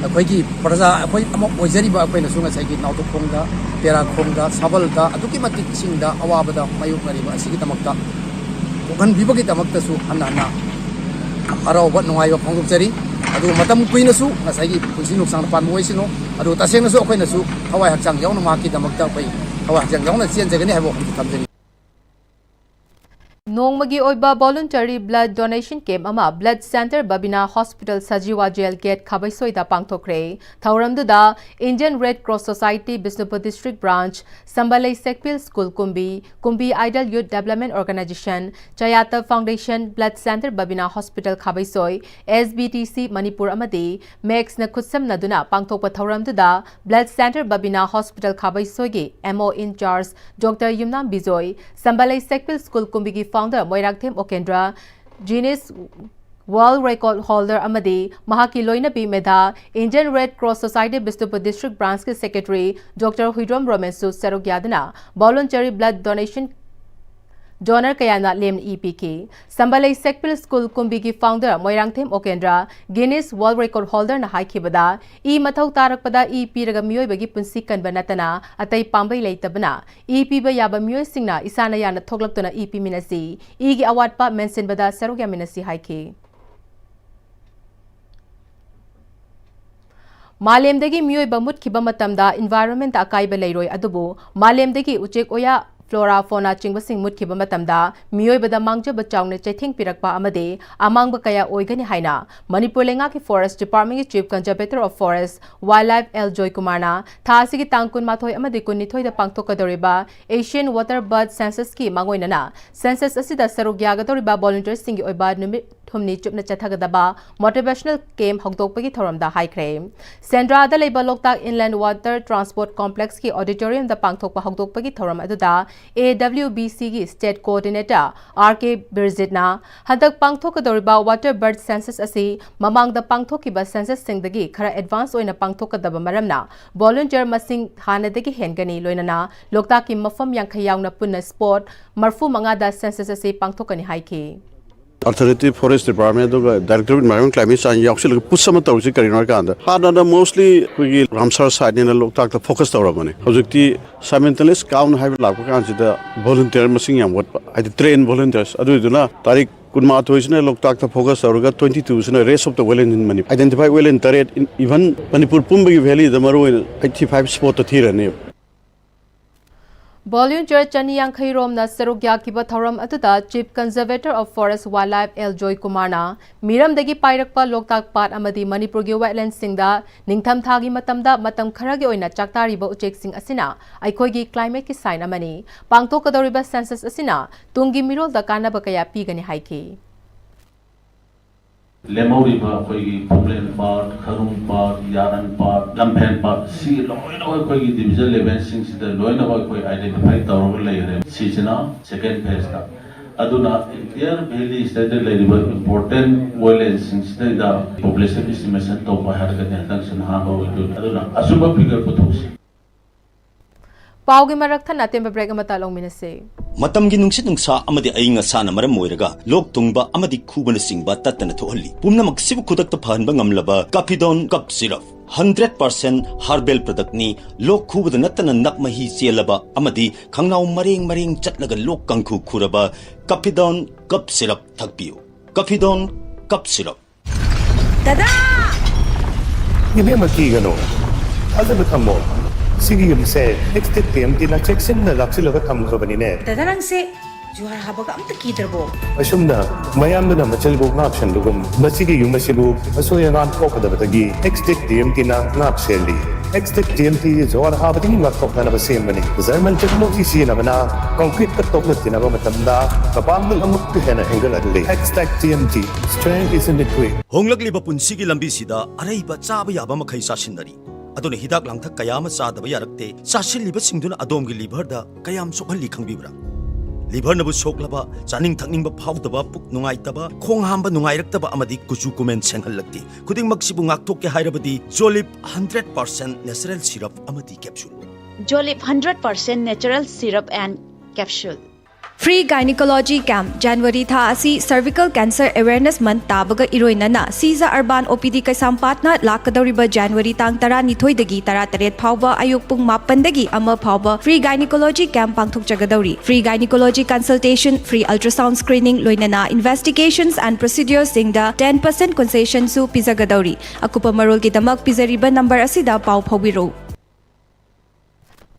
ꯑꯩꯈꯣꯏꯒꯤ ꯄ꯭ꯔꯖꯥ, ꯑꯩꯈꯣꯏ ꯑꯃ ꯑꯣꯏꯖꯔꯤꯕ ꯑꯩꯈꯣꯏꯅꯁꯨ ꯉꯁꯥꯏꯒꯤ ꯅꯥꯎꯇꯣꯛꯈꯣꯡꯗ, ꯇꯦꯔꯥꯈꯣꯡꯗ, ꯁꯥꯕꯜꯗ ꯑꯗꯨꯛꯀꯤ ꯃꯇꯤꯛ ꯏꯁꯤꯡꯗ ꯑꯋꯥꯕꯗ ꯃꯥꯌꯣꯛꯅꯔꯤꯕ ꯑꯁꯤꯒꯤꯗꯃꯛꯇ ꯀꯣꯛꯍꯟꯕꯤꯕꯒꯤꯗꯃꯛꯇꯁꯨ ꯍꯟꯅ ꯍꯟꯅ ꯍꯔꯥꯎꯕ ꯅꯨꯡꯉꯥꯏꯕ ꯐꯣꯡꯗꯣꯛꯆꯔꯤ꯫ ꯑꯗꯨꯒ ꯃꯇꯝ ꯀꯨꯏꯅꯁꯨ ꯉꯁꯥꯏꯒꯤ ꯄꯨꯟꯁꯤ ꯅꯨꯡꯁꯥꯡꯅ ꯄꯥꯟꯕ ꯑꯣꯏꯁꯅꯨ꯫ ꯑꯗꯨꯒ ꯇꯁꯦꯡꯅꯁꯨ ꯑꯩꯈꯣꯏꯅꯁꯨ ꯊꯋꯥꯏ ꯍꯛꯆꯥꯡ ꯌꯥꯎꯅ ꯃꯍꯥꯛꯀꯤꯗꯃꯛꯇ ꯑꯩꯈꯣꯏ ꯊꯋꯥꯏ ꯍꯛꯆꯥꯡ ꯌꯥꯎꯅ ꯆꯦꯟꯖꯒꯅꯤ ꯍꯥꯏꯕ ꯋꯥꯐꯝꯁꯤ ꯊꯝꯖꯅꯤꯡꯏ꯫ ꯅꯣꯡꯃꯒꯤ ꯑꯣꯏꯕ voluntary blood donation camp ꯑꯃ Blood Centre Babina Hospital, Sajiwa jail gate, ꯈꯥꯕꯩꯁꯣꯏꯗ ꯄꯥꯡꯊꯣꯛꯈ꯭ꯔꯦ꯫ ꯊꯧꯔꯝꯗꯨꯗ Indian Red Cross Society, Bishnupur District Branch, Sambalei Sekpil school Kumbi, Kumbi Ideal Youth Development Organisation, Chayata Foundation, Blood Centre Babina Hospital ꯈꯥꯕꯩꯁꯣꯏ, S B T C Manipur ꯑꯃꯗꯤ ꯃꯦꯛꯁꯅ ꯈꯨꯠꯁꯝꯅꯗꯨꯅ ꯄꯥꯡꯊꯣꯛꯄ ꯊꯧꯔꯝꯗꯨꯗ Blood Centre Babina Hospital ꯈꯥꯕꯩꯁꯣꯏꯒꯤ M O in charge Doctor Yumnam Bijoy, Sambalei Sekpil school ꯀꯨꯝꯕꯤꯒꯤ founder Moirangthem Okendra, Guinness World Record holder ꯑꯃꯗꯤ ꯃꯍꯥꯛꯀꯤ ꯂꯣꯏꯅꯕꯤ ꯃꯦꯙꯥ, Indian Red Cross Society Bishnupur District Branchꯀꯤ Secretary Doctor Huidrom ꯔꯣꯃꯦꯟꯁꯨ ꯁꯔꯨꯛ ꯌꯥꯗꯨꯅ voluntary blood donation donor ꯀꯌꯥꯅ ꯂꯦꯝꯅ ꯏ ꯄꯤꯈꯤ꯫ ꯁꯝꯕꯂꯩ ꯁꯦꯛꯄꯤꯜ ꯁ꯭ꯀꯨꯜ ꯀꯨꯝꯕꯤꯒꯤ founder Moirangthem Okendra, Guinness World Record holderꯅ ꯍꯥꯏꯈꯤꯕꯗ, ꯏ ꯃꯊꯧ ꯇꯥꯔꯛꯄꯗ ꯏ ꯄꯤꯔꯒ ꯃꯤꯑꯣꯏꯕꯒꯤ ꯄꯨꯟꯁꯤ ꯀꯟꯕ ꯅꯠꯇꯅ ꯑꯇꯩ ꯄꯥꯝꯕꯩ ꯂꯩꯇꯕꯅ, ꯏ ꯄꯤꯕ ꯌꯥꯕ ꯃꯤꯑꯣꯏꯁꯤꯡꯅ ꯏꯁꯥꯅ ꯌꯥꯅ ꯊꯣꯛꯂꯛꯇꯨꯅ ꯏ ꯄꯤꯃꯤꯟꯅꯁꯤ, ꯏꯒꯤ ꯑꯋꯥꯠꯄ ꯃꯦꯟꯁꯤꯟꯕꯗ ꯁꯔꯨꯛ ꯌꯥꯃꯤꯟꯅꯁꯤ ꯍꯥꯏꯈꯤ꯫ ꯃꯥꯂꯦꯝꯗꯒꯤ ꯃꯤꯑꯣꯏꯕ ꯃꯨꯠꯈꯤꯕ ꯃꯇꯝꯗ environment ꯑꯀꯥꯏꯕ ꯂꯩꯔꯣꯏ, ꯑꯗꯨꯕꯨ ꯃꯥꯂꯦꯝꯗꯒꯤ ꯎꯆꯦꯛ ꯑꯣꯌꯥ, flora, fauna ꯆꯤꯡꯕꯁꯤꯡ ꯃꯨꯠꯈꯤꯕ ꯃꯇꯝꯗ ꯃꯤꯑꯣꯏꯕꯗ ꯃꯥꯡꯖꯕ ꯆꯥꯎꯅ ꯆꯩꯊꯦꯡ ꯄꯤꯔꯛꯄ ꯑꯃꯗꯤ ꯑꯃꯥꯡꯕ ꯀꯌꯥ ꯑꯣꯏꯒꯅꯤ ꯍꯥꯏꯅ ꯃꯅꯤꯄꯨꯔ ꯂꯩꯉꯥꯛꯀꯤ Forest Departmentꯀꯤ Chief Conservator of Forest Wildlife L ꯖꯣꯏꯀꯨꯃꯥꯔꯅ ꯊꯥ ꯑꯁꯤꯒꯤ ꯇꯥꯡ ꯀꯨꯟꯃꯥꯊꯣꯏ ꯑꯃꯗꯤ ꯀꯨꯟꯅꯤꯊꯣꯏꯗ ꯄꯥꯡꯊꯣꯛꯀꯗꯧꯔꯤꯕ Asian Water Bird Censusꯀꯤ ꯃꯥꯡꯑꯣꯏꯅꯅ census ꯑꯁꯤꯗ ꯁꯔꯨꯛ ꯌꯥꯒꯗꯧꯔꯤꯕ volunteersꯁꯤꯡꯒꯤ ꯑꯣꯏꯕ ꯅꯨꯃꯤꯠ ꯍꯨꯝꯅꯤ ꯆꯨꯞꯅ ꯆꯠꯊꯒꯗꯕ motivational camp ꯍꯧꯗꯣꯛꯄꯒꯤ ꯊꯧꯔꯝꯗ ꯍꯥꯏꯈ꯭ꯔꯦ꯫ ꯁꯦꯟꯗ꯭ꯔꯥꯗ ꯂꯩꯕ ꯂꯣꯛꯇꯥꯛ Inland Water Transport Complexꯀꯤ auditoriumꯗ ꯄꯥꯡꯊꯣꯛꯄ ꯍꯧꯗꯣꯛꯄꯒꯤ ꯊꯧꯔꯝ ꯑꯗꯨꯗ A W B Cꯒꯤ State Coordinator R K ꯕꯤꯔꯖꯤꯠꯅ ꯍꯟꯗꯛ ꯄꯥꯡꯊꯣꯛꯀꯗꯧꯔꯤꯕ water bird census ꯑꯁꯤ ꯃꯃꯥꯡꯗ ꯄꯥꯡꯊꯣꯛꯈꯤꯕ censusꯁꯤꯡꯗꯒꯤ ꯈꯔ advance ꯑꯣꯏꯅ ꯄꯥꯡꯊꯣꯛꯀꯗꯕ ꯃꯔꯝꯅ volunteer ꯃꯁꯤꯡ ꯍꯥꯟꯅꯗꯒꯤ ꯍꯦꯟꯒꯅꯤ, ꯂꯣꯏꯅꯅ ꯂꯣꯛꯇꯥꯛꯀꯤ ꯃꯐꯝ ꯌꯥꯡꯈꯩ ꯌꯥꯎꯅ ꯄꯨꯟꯅ spot ꯃꯔꯤꯐꯨ ꯃꯉꯥꯗ census ꯑꯁꯤ ꯄꯥꯡꯊꯣꯛꯀꯅꯤ ꯍꯥꯏꯈꯤ꯫ Alternative Forest Department ꯑꯗꯨꯒ Director of Environment Climate Change ꯌꯥꯎꯁꯤꯜꯂꯒ push ꯑꯃ ꯇꯧꯔꯤꯁꯤ ꯀꯔꯤꯅꯣ ꯍꯥꯏꯀꯥꯟꯗ, ꯍꯥꯟꯅꯅ mostly ꯑꯩꯈꯣꯏꯒꯤ ꯔꯥꯝꯁꯥꯔ siteꯅꯤꯅ ꯂꯣꯛꯇꯥꯛꯇ focus ꯇꯧꯔꯝꯕꯅꯤ꯫ ꯍꯧꯖꯤꯛꯇꯤ simultaneous count ꯍꯥꯏꯕ ꯂꯥꯛꯄ ꯀꯥꯟꯁꯤꯗ volunteer ꯃꯁꯤꯡ ꯌꯥꯝ ꯋꯥꯠꯄ, ꯍꯥꯏꯗꯤ trained volunteers꯫ ꯑꯗꯨꯗꯨꯅ ꯇꯥꯔꯤꯛ ꯀꯨꯟꯃꯥꯊꯣꯏꯁꯤꯅ ꯂꯣꯛꯇꯥꯛꯇ focus ꯇꯧꯔꯒ twenty twoꯁꯤꯅ rest of the wetland ꯍꯥꯏꯅ ꯃꯅꯤ identified wetland ꯇꯔꯦꯠ, even ꯃꯅꯤꯄꯨꯔ ꯄꯨꯝꯕꯒꯤ valleyꯗ ꯃꯔꯨꯑꯣꯏꯅ eighty five spotꯇ ꯊꯤꯔꯅꯦꯕ꯫ Volunteer ꯆꯅꯤ ꯌꯥꯡꯈꯩ ꯔꯣꯝꯅ ꯁꯔꯨꯛ ꯌꯥꯈꯤꯕ ꯊꯧꯔꯝ ꯑꯗꯨꯗ Chief Conservator of Forest Wildlife L Joy ꯀꯨꯃꯥꯔꯅ ꯃꯤꯔꯝꯗꯒꯤ ꯄꯥꯏꯔꯛꯄ ꯂꯣꯛꯇꯥꯛ ꯄꯥꯠ ꯑꯃꯗꯤ ꯃꯅꯤꯄꯨꯔꯒꯤ wetlandꯁꯤꯡꯗ ꯅꯤꯡꯊꯝꯊꯥꯒꯤ ꯃꯇꯝꯗ ꯃꯇꯝ ꯈꯔꯒꯤ ꯑꯣꯏꯅ ꯆꯥꯛꯇꯥꯔꯤꯕ ꯎꯆꯦꯛꯁꯤꯡ ꯑꯁꯤꯅ ꯑꯩꯈꯣꯏꯒꯤ climateꯀꯤ sign ꯑꯃꯅꯤ, ꯄꯥꯡꯊꯣꯛꯀꯗꯧꯔꯤꯕ census ꯑꯁꯤꯅ ꯇꯨꯡꯒꯤ ꯃꯤꯔꯣꯜꯗ ꯀꯥꯟꯅꯕ ꯀꯌꯥ ꯄꯤꯒꯅꯤ ꯍꯥꯏꯈꯤ꯫ ꯂꯦꯝꯍꯧꯔꯤꯕ ꯑꯩꯈꯣꯏꯒꯤ ꯄꯨꯛꯂꯦꯟ ꯄꯥꯠ, ꯈꯔꯨꯡ ꯄꯥꯠ, ꯌꯥꯔꯟ ꯄꯥꯠ, ꯂꯝꯐꯦꯟ ꯄꯥꯠ, ꯁꯤ ꯂꯣꯏꯅꯃꯛ ꯑꯩꯈꯣꯏꯒꯤ division levelꯁꯤꯡꯁꯤꯗ ꯂꯣꯏꯅꯃꯛ ꯑꯩꯈꯣꯏ identify ꯇꯧꯔꯒ ꯂꯩꯔꯦ꯫ ꯁꯤꯁꯤꯅ second phaseꯇ꯫ ꯑꯗꯨꯅ entire valley ꯁꯤꯗ ꯂꯩꯔꯤꯕ important wetlandꯁꯤꯡꯁꯤꯗꯩꯗ population estimation ꯇꯧꯕ ꯍꯥꯏꯔꯒꯗꯤ ꯍꯟꯗꯛꯁꯤꯅ ꯑꯍꯥꯟꯕ ꯑꯣꯏꯗꯣꯏꯅꯤ꯫ ꯑꯗꯨꯅ ꯑꯆꯨꯝꯕ figure ꯄꯨꯊꯣꯛꯁꯤ꯫ ꯄꯥꯎꯒꯤ ꯃꯔꯛ ꯊꯠꯅ ꯑꯇꯦꯟꯕ break ꯑꯃꯇ ꯂꯧꯃꯤꯟꯅꯁꯤ꯫ ꯃꯇꯝꯒꯤ ꯅꯨꯡꯁꯤꯠ ꯅꯨꯡꯁꯥ ꯑꯃꯗꯤ ꯑꯏꯪ ꯑꯁꯥꯅ ꯃꯔꯝ ꯑꯣꯏꯔꯒ ꯂꯣꯛ ꯊꯨꯡꯕ ꯑꯃꯗꯤ ꯈꯨꯕꯅꯆꯤꯡꯕ ꯇꯠꯇꯅ ꯊꯣꯛꯍꯜꯂꯤ꯫ ꯄꯨꯝꯅꯃꯛꯁꯤꯕꯨ ꯈꯨꯗꯛꯇ ꯐꯍꯟꯕ ꯉꯝꯂꯕ Caphidone Cough Syrup, hundred percent herbal productꯅꯤ꯫ ꯂꯣꯛ ꯈꯨꯕꯗ ꯅꯠꯇꯅ ꯅꯞ ꯃꯍꯤ ꯆꯦꯜꯂꯕ ꯑꯃꯗꯤ ꯈꯪꯅꯥꯎ ꯃꯔꯦꯡ ꯃꯔꯦꯡ ꯆꯠꯂꯒ ꯂꯣꯛ ꯀꯥꯡꯈꯨ ꯈꯨꯔꯕ Caphidone Cough Syrup ꯊꯛꯄꯤꯌꯨ꯫ Caphidone Cough Syrup꯫ ꯗꯗꯥ! ꯏꯕꯦꯝꯃ, ꯀꯤꯒꯅꯨ, ꯊꯥꯖꯕ ꯊꯝꯃꯣ꯫ ꯁꯤꯒꯤ ꯌꯨꯝꯁꯦ Extech TMTꯅ ꯆꯦꯛꯁꯤꯟꯅ ꯂꯥꯛꯁꯤꯜꯂꯒ ꯊꯝꯈ꯭ꯔꯕꯅꯤꯅꯦ꯫ ꯗꯗꯥ, ꯅꯪꯁꯦ ꯖꯨꯍꯥꯔ ꯍꯥꯕꯒ ꯑꯝꯇ ꯀꯤꯗ꯭ꯔꯕꯣ? ꯑꯁꯨꯝꯅ ꯃꯌꯥꯝꯗꯨꯅ ꯃꯆꯤꯜꯕꯨ ꯉꯥꯛꯁꯟꯕꯒꯨꯝ, ꯃꯁꯤꯒꯤ ꯌꯨꯝ ꯑꯁꯤꯕꯨ ꯑꯁꯣꯏ ꯑꯉꯥꯝ ꯊꯣꯛꯀꯗꯕꯗꯒꯤ Extech TMTꯅ ꯉꯥꯛ ꯁꯦꯜꯂꯤ꯫ Extech TMT ꯖꯨꯍꯥꯔ ꯍꯥꯕꯗꯒꯤ ꯉꯥꯛꯊꯣꯛꯅꯅꯕ ꯁꯦꯝꯕꯅꯤ꯫ German technology ꯁꯤꯖꯤꯟꯅꯕꯅ concreteꯀ ꯇꯣꯛꯅ ꯇꯤꯟꯅꯕ ꯃꯇꯝꯗ ꯃꯄꯥꯡꯒꯜ ꯑꯃꯨꯛꯀ ꯍꯦꯟꯅ ꯍꯦꯟꯒꯠꯍꯜꯂꯤ꯫ Extech TMT, strength is in the grit. ꯍꯣꯡꯂꯛꯂꯤꯕ ꯄꯨꯟꯁꯤꯒꯤ ꯂꯝꯕꯤꯁꯤꯗ ꯑꯔꯩꯕ ꯆꯥꯕ ꯌꯥꯕ ꯃꯈꯩ ꯆꯥꯁꯤꯟꯅꯔꯤ꯫ ꯑꯗꯨꯅ ꯍꯤꯗꯥꯛ ꯂꯥꯡꯊꯛ ꯀꯌꯥ ꯑꯃ ꯆꯥꯗꯕ ꯌꯥꯔꯛꯇꯦ꯫ ꯆꯥꯁꯤꯜꯂꯤꯕꯁꯤꯡꯗꯨꯅ ꯑꯗꯣꯝꯒꯤ liverꯗ ꯀꯌꯥꯝ ꯁꯣꯛꯍꯜꯂꯤ ꯈꯪꯕꯤꯕ꯭ꯔꯥ? Liverꯅꯕꯨ ꯁꯣꯛꯂꯕ, ꯆꯥꯅꯤꯡ ꯊꯛꯅꯤꯡꯕ ꯐꯥꯎꯗꯕ, ꯄꯨꯛ ꯅꯨꯡꯉꯥꯏꯇꯕ, ꯈꯣꯡ ꯍꯥꯝꯕ ꯅꯨꯡꯉꯥꯏꯔꯛꯇꯕ ꯑꯃꯗꯤ ꯀꯨꯆꯨ ꯀꯨꯃꯦꯟ ꯁꯦꯡꯍꯜꯂꯛꯇꯦ꯫ ꯈꯨꯗꯤꯡꯃꯛꯁꯤꯕꯨ ꯉꯥꯛꯊꯣꯛꯀꯦ ꯍꯥꯏꯔꯕꯗꯤ Jolib hundred percent natural syrup ꯑꯃꯗꯤ capsule꯫ Jolib hundred percent natural syrup and capsule. Free Gynecology Camp, January ꯊꯥ ꯑꯁꯤ Cervical Cancer Awareness Month ꯇꯥꯕꯒ ꯏꯔꯣꯏꯅꯅ ꯁꯤꯖ ꯑꯔꯕꯥꯟ ꯑꯣ ꯄꯤ ꯗꯤ ꯀꯩꯁꯥꯝꯄꯥꯠꯅ ꯂꯥꯛꯀꯗꯧꯔꯤꯕ January ꯇꯥꯡ ꯇꯔꯥꯅꯤꯊꯣꯏꯗꯒꯤ ꯇꯔꯥꯇꯔꯦꯠ ꯐꯥꯎꯕ ꯑꯌꯨꯛ ꯄꯨꯡ ꯃꯥꯄꯟꯗꯒꯤ ꯑꯃ ꯐꯥꯎꯕ Free Gynecology Camp ꯄꯥꯡꯊꯣꯛꯆꯒꯗꯧꯔꯤ꯫ Free Gynecology Consultation, Free Ultrasound Screening ꯂꯣꯏꯅꯅ Investigations and Proceduresꯁꯤꯡꯗ ten percent concessionꯁꯨ ꯄꯤꯖꯒꯗꯧꯔꯤ꯫ ꯑꯀꯨꯞꯄ ꯃꯔꯣꯜꯒꯤꯗꯃꯛ ꯄꯤꯖꯔꯤꯕ ꯅꯝꯕꯔ ꯑꯁꯤꯗ ꯄꯥꯎ ꯐꯥꯎꯕꯤꯔꯧ꯫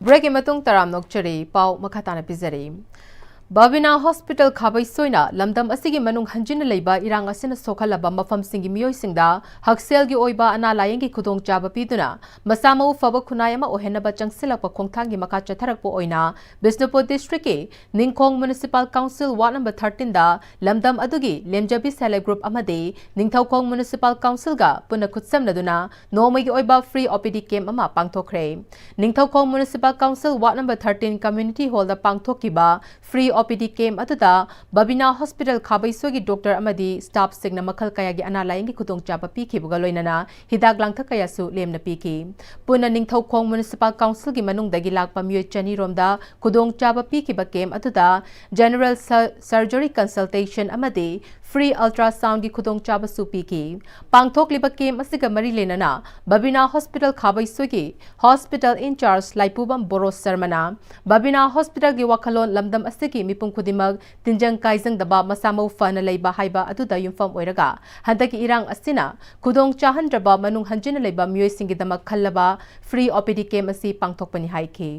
Breakꯀꯤ ꯃꯇꯨꯡ ꯇꯔꯥꯝꯅ ꯑꯣꯛꯆꯔꯤ꯫ ꯄꯥꯎ ꯃꯈꯥ ꯇꯥꯅ ꯄꯤꯖꯔꯤ꯫ ꯕꯕꯤꯅꯥ ꯍꯣꯁꯄꯤꯇꯥꯜ ꯈꯥꯕꯩꯁꯣꯏꯅ ꯂꯝꯗꯝ ꯑꯁꯤꯒꯤ ꯃꯅꯨꯡ ꯍꯟꯖꯤꯟꯅ ꯂꯩꯕ ꯏꯔꯥꯡ ꯑꯁꯤꯅ ꯁꯣꯛꯍꯜꯂꯕ ꯃꯐꯝꯁꯤꯡꯒꯤ ꯃꯤꯑꯣꯏꯁꯤꯡꯗ ꯍꯛꯁꯦꯜꯒꯤ ꯑꯣꯏꯕ ꯑꯅꯥ ꯂꯥꯌꯦꯡꯒꯤ ꯈꯨꯗꯣꯡꯆꯥꯕ ꯄꯤꯗꯨꯅ ꯃꯁꯥ ꯃꯎ ꯐꯕ ꯈꯨꯟꯅꯥꯏ ꯑꯃ ꯑꯣꯏꯍꯟꯅꯕ ꯆꯪꯁꯤꯜꯂꯛꯄ ꯈꯣꯡꯊꯥꯡꯒꯤ ꯃꯈꯥ ꯆꯠꯊꯔꯛꯄ ꯑꯣꯏꯅ Bishnupur districtꯀꯤ ꯅꯤꯡꯈꯣꯡ Municipal Council ward number thirteenꯗ ꯂꯝꯗꯝ ꯑꯗꯨꯒꯤ ꯂꯦꯝꯖꯕꯤ Self Help Group ꯑꯃꯗꯤ ꯅꯤꯡꯊꯧꯈꯣꯡ Municipal Councilꯒ ꯄꯨꯟꯅ ꯈꯨꯠꯁꯝꯅꯗꯨꯅ ꯅꯣꯡꯃꯒꯤ ꯑꯣꯏꯕ Free OPD Camp ꯑꯃ ꯄꯥꯡꯊꯣꯛꯈ꯭ꯔꯦ꯫ Ningthoukhong Municipal Council ward number thirteen Community Hallꯗ ꯄꯥꯡꯊꯣꯛꯈꯤꯕ Free OPD Camp ꯑꯗꯨꯗ ꯕꯕꯤꯅꯥ ꯍꯣꯁꯄꯤꯇꯥꯜ ꯈꯥꯕꯩꯁꯣꯏꯒꯤ doctor ꯑꯃꯗꯤ staffꯁꯤꯡꯅ ꯃꯈꯜ ꯀꯌꯥꯒꯤ ꯑꯅꯥ ꯂꯥꯌꯦꯡꯒꯤ ꯈꯨꯗꯣꯡꯆꯥꯕ ꯄꯤꯈꯤꯕꯒ ꯂꯣꯏꯅꯅ ꯍꯤꯗꯥꯛ ꯂꯥꯡꯊꯛ ꯀꯌꯥꯁꯨ ꯂꯦꯝꯅ ꯄꯤꯈꯤ꯫ ꯄꯨꯟꯅ ꯅꯤꯡꯊꯧꯈꯣꯡ Municipal Councilꯒꯤ ꯃꯅꯨꯡꯗꯒꯤ ꯂꯥꯛꯄ ꯃꯤꯑꯣꯏ ꯆꯅꯤ ꯔꯣꯝꯗ ꯈꯨꯗꯣꯡꯆꯥꯕ ꯄꯤꯈꯤꯕ camp ꯑꯗꯨꯗ General Sur-, Surgery Consultation ꯑꯃꯗꯤ Free Ultrasoundꯒꯤ ꯈꯨꯗꯣꯡꯆꯥꯕꯁꯨ ꯄꯤꯈꯤ꯫ ꯄꯥꯡꯊꯣꯛꯂꯤꯕ camp ꯑꯁꯤꯒ ꯃꯔꯤ ꯂꯩꯅꯅ ꯕꯕꯤꯅꯥ ꯍꯣꯁꯄꯤꯇꯥꯜ ꯈꯥꯕꯩꯁꯣꯏꯒꯤ Hospital in-charge ꯂꯥꯏꯄꯨꯕꯝ ꯕꯣꯔꯣ ꯁꯔꯃꯅ ꯕꯕꯤꯅꯥ ꯍꯣꯁꯄꯤꯇꯥꯜꯒꯤ ꯋꯥꯈꯜꯂꯣꯟ ꯂꯝꯗꯝ ꯑꯁꯤꯒꯤ ꯃꯤꯄꯨꯝ ꯈꯨꯗꯤꯡꯃꯛ ꯇꯤꯟꯖꯪ ꯀꯥꯏꯖꯪꯗꯕ ꯃꯁꯥ ꯃꯎ ꯐꯅ ꯂꯩꯕ ꯍꯥꯏꯕ ꯑꯗꯨꯗ ꯌꯨꯝꯐꯝ ꯑꯣꯏꯔꯒ ꯍꯟꯗꯛꯀꯤ ꯏꯔꯥꯡ ꯑꯁꯤꯅ ꯈꯨꯗꯣꯡ ꯆꯥꯍꯟꯗ꯭ꯔꯕ ꯃꯅꯨꯡ ꯍꯟꯖꯤꯟꯅ ꯂꯩꯕ ꯃꯤꯑꯣꯏꯁꯤꯡꯒꯤꯗꯃꯛ ꯈꯜꯂꯕ Free OPD Camp ꯑꯁꯤ ꯄꯥꯡꯊꯣꯛꯄꯅꯤ ꯍꯥꯏꯈꯤ꯫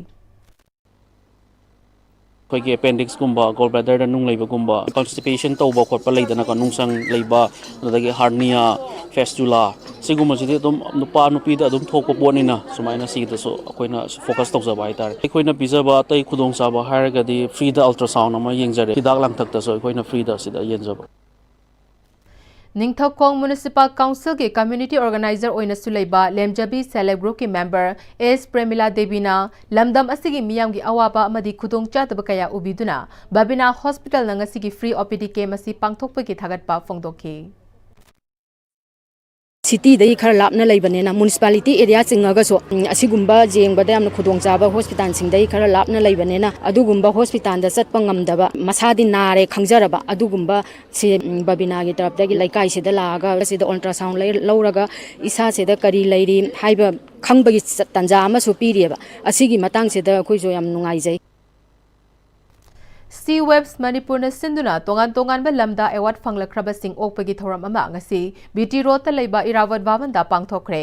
ꯑꯩꯈꯣꯏꯒꯤ appendixꯀꯨꯝꯕ, gallbladderꯗ ꯅꯨꯡ ꯂꯩꯕꯒꯨꯝꯕ, constipation ꯇꯧꯕ ꯈꯣꯠꯄ ꯂꯩꯗꯅꯀꯣ, ꯅꯨꯡꯁꯪ ꯂꯩꯕ, ꯑꯗꯨꯗꯒꯤ hernia, fistula, ꯁꯤꯒꯨꯝꯕꯁꯤꯗꯤ ꯑꯗꯨꯝ ꯅꯨꯄꯥ ꯅꯨꯄꯤꯗ ꯑꯗꯨꯝ ꯊꯣꯛꯄ ꯄꯣꯠꯅꯤꯅ, ꯁꯨꯃꯥꯏꯅ ꯁꯤꯗꯁꯨ ꯑꯩꯈꯣꯏꯅ focus ꯇꯧꯖꯕ ꯍꯥꯏꯇꯥꯔꯦ꯫ ꯑꯩꯈꯣꯏꯅ ꯄꯤꯖꯕ ꯑꯇꯩ ꯈꯨꯗꯣꯡꯆꯥꯕ ꯍꯥꯏꯔꯒꯗꯤ freeꯗ ultrasound ꯑꯃ ꯌꯦꯡꯖꯔꯦ, ꯍꯤꯗꯥꯛ ꯂꯥꯡꯊꯛꯇꯁꯨ ꯑꯩꯈꯣꯏꯅ freeꯗ ꯁꯤꯗ ꯌꯦꯡꯖꯕ꯫ ꯅꯤꯡꯊꯧꯈꯣꯡ Municipal Councilꯒꯤ Community Organizer ꯑꯣꯏꯅꯁꯨ ꯂꯩꯕ ꯂꯦꯝꯖꯕꯤ Self Help Groupꯀꯤ member ꯑꯦꯁ ꯄ꯭ꯔꯦꯃꯤꯂꯥ ꯗꯦꯕꯤꯅ ꯂꯝꯗꯝ ꯑꯁꯤꯒꯤ ꯃꯤꯌꯥꯝꯒꯤ ꯑꯋꯥꯕ ꯑꯃꯗꯤ ꯈꯨꯗꯣꯡꯆꯥꯗꯕ ꯀꯌꯥ ꯎꯕꯤꯗꯨꯅ ꯕꯕꯤꯅꯥ ꯍꯣꯁꯄꯤꯇꯥꯜꯅ ꯉꯁꯤꯒꯤ Free OPD Camp ꯑꯁꯤ ꯄꯥꯡꯊꯣꯛꯄꯒꯤ ꯊꯥꯒꯠꯄ ꯐꯣꯡꯗꯣꯛꯈꯤ꯫ ꯁꯤꯇꯤꯗꯒꯤ ꯈꯔ ꯂꯥꯞꯅ ꯂꯩꯕꯅꯤꯅ, ꯃ꯭ꯌꯨꯅꯤꯁꯤꯄꯥꯂꯤꯇꯤ ꯑꯦꯔꯤꯌꯥ ꯆꯤꯡꯉꯒꯁꯨ, ꯎꯝ, ꯑꯁꯤꯒꯨꯝꯕ ꯌꯦꯡꯕꯗ ꯌꯥꯝꯅ ꯈꯨꯗꯣꯡꯆꯥꯕ ꯍꯣꯁꯄꯤꯇꯥꯜꯁꯤꯡꯗꯒꯤ ꯈꯔ ꯂꯥꯞꯅ ꯂꯩꯕꯅꯤꯅ, ꯑꯗꯨꯒꯨꯝꯕ ꯍꯣꯁꯄꯤꯇꯥꯜꯗ ꯆꯠꯄ ꯉꯝꯗꯕ, ꯃꯁꯥꯗꯤ ꯅꯥꯔꯦ ꯈꯪꯖꯔꯕ ꯑꯗꯨꯒꯨꯝꯕ ꯁꯤ, ꯎꯝ, ꯕꯕꯤꯅꯥꯒꯤ ꯇꯔꯞꯇꯒꯤ ꯂꯩꯀꯥꯏꯁꯤꯗ ꯂꯥꯛꯑꯒ ꯁꯤꯗ ꯑꯜꯇ꯭ꯔꯥꯁꯥꯎꯟ ꯂꯩ-, ꯂꯧꯔꯒ ꯏꯁꯥꯁꯤꯗ ꯀꯔꯤ ꯂꯩꯔꯤ ꯍꯥꯏꯕ ꯈꯪꯕꯒꯤ ꯆ-, ꯇꯥꯟꯖꯥ ꯑꯃꯁꯨ ꯄꯤꯔꯤꯑꯕ꯫ ꯑꯁꯤꯒꯤ ꯃꯇꯥꯡꯁꯤꯗ ꯑꯩꯈꯣꯏꯁꯨ ꯌꯥꯝ ꯅꯨꯡꯉꯥꯏꯖꯩ꯫ ꯁꯤ ꯋꯦꯕꯁ ꯃꯅꯤꯄꯨꯔꯅ ꯁꯤꯟꯗꯨꯅ ꯇꯣꯉꯥꯟ ꯇꯣꯉꯥꯟꯕ ꯂꯝꯗ ꯑꯦꯋꯥꯔꯗ ꯐꯪꯂꯛꯈ꯭ꯔꯕꯁꯤꯡ ꯑꯣꯛꯄꯒꯤ ꯊꯧꯔꯝ ꯑꯃ ꯉꯁꯤ ꯕꯤ ꯇꯤ ꯔꯣꯗꯇ ꯂꯩꯕ ꯏꯔꯥꯕꯣꯠ ꯚꯕꯟꯗ ꯄꯥꯡꯊꯣꯛꯈ꯭ꯔꯦ꯫